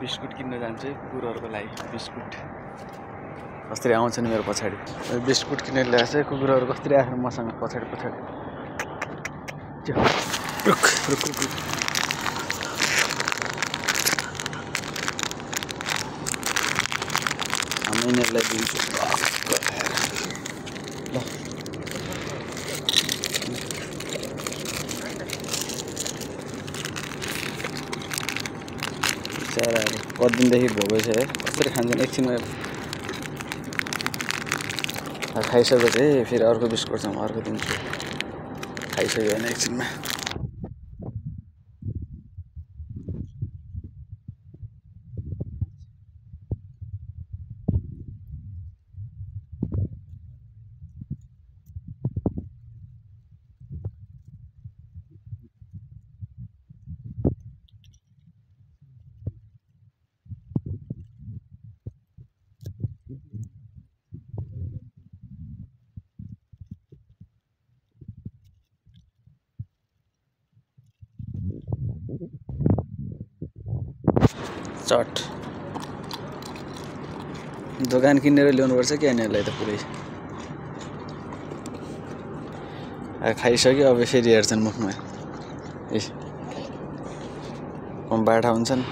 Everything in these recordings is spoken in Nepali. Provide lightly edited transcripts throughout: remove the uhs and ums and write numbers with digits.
बिस्कुट किन्न जान्छु कुकुरहरुको लागि बिस्कुट कसरी आउँछन् मेरो पछाडी बिस्कुट किन्न ल्याएछ कुकुरहरु कसरी आएर मसँग पछाडी रुक हामीलाई दिन्छु ल बिचाराहरु कदिनदेखि भोकै छ कसरी खान्छन् एकछिनमा खाइसकेपछि फेरि अर्को बिस्कुट छ म अर्को दिन्छु खाइसक्यो भने एकछिनमा चट दोकान किनेर ल्याउनुपर्छ कि यिनीहरुलाई त पुरै खाइसक्यो अब फेरि हेर्छन् मुखमा बाठा हुन्छन्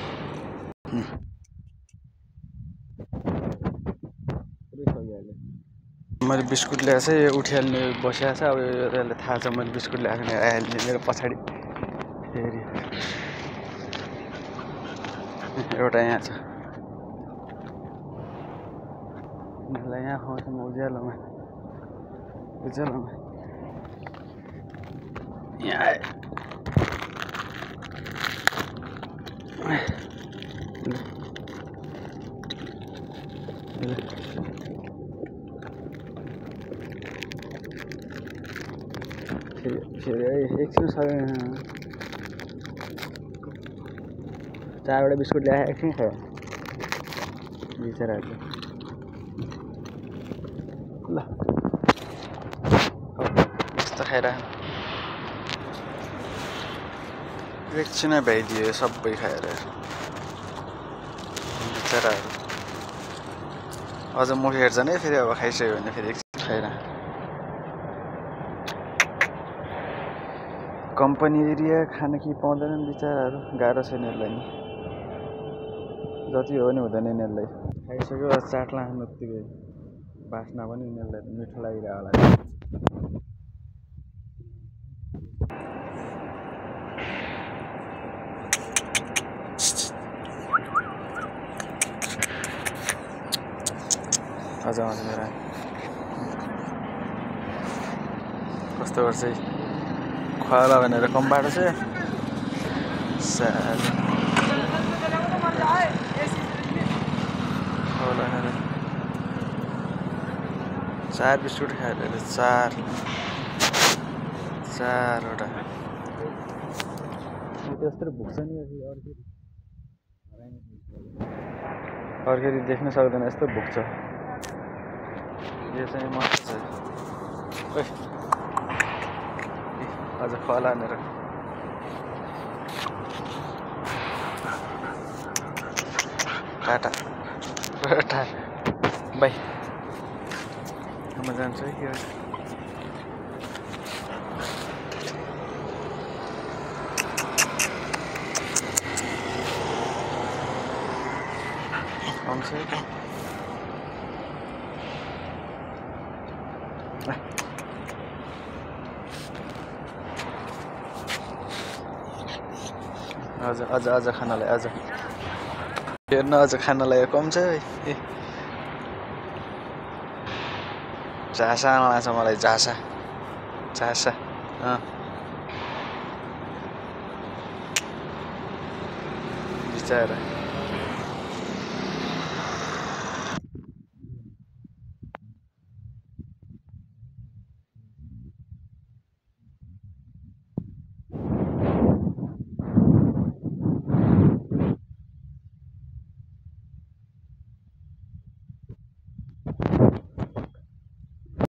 मैले बिस्कुट ल्याएछ यो उठिहाल्ने बसिरहेछ अब यसले थाहा छ मैले बिस्कुट ल्याएको नि आइहाल्ने मेरो पछाडी फेरि एउटा यहाँ छ मलाई यहाँ खुवाउँछ म उज्यालोमा यहाँ फेरि एकछिन चारवटा बिस्कुट ल्याए एकछिन खायो बिचराहरु ल यस्तो खाइरह एकछिनै भ्याइदियो सबै खाएर बिचराहरु अझ मुख हेर्छन् है फेरि अब खाइसक्यो भने फेरि एकछिन खाइरह कम्पनी एरिया खान कि पाउँदैनन् बिचराहरु गाह्रो छ यिनीहरुलाई नि जति हो नि हुँदैन यिनीहरुलाई खाइसक्यो चाट लाग्नु बित्तिकै बास्ना पनि यिनीहरुलाई मिठो लागिरहेको होला अझ मेरा कस्तो गर्छ खुवाला भनेर कम बाटो छ साल चार बिस्कुट खाएर चारवटा त्यस्तो भुक्छ नि अर्खेरि देख्न सक्दैन यस्तो भुक्छ यो चाहिँ मस्त छ अझ खुवाला भनेर टाटा बाई म जान्छु है के आउँछ अझ खानालाई अझ हेर्न अझ खानालाई कम छ है झासा लाग्छ मलाई झासा बिचारा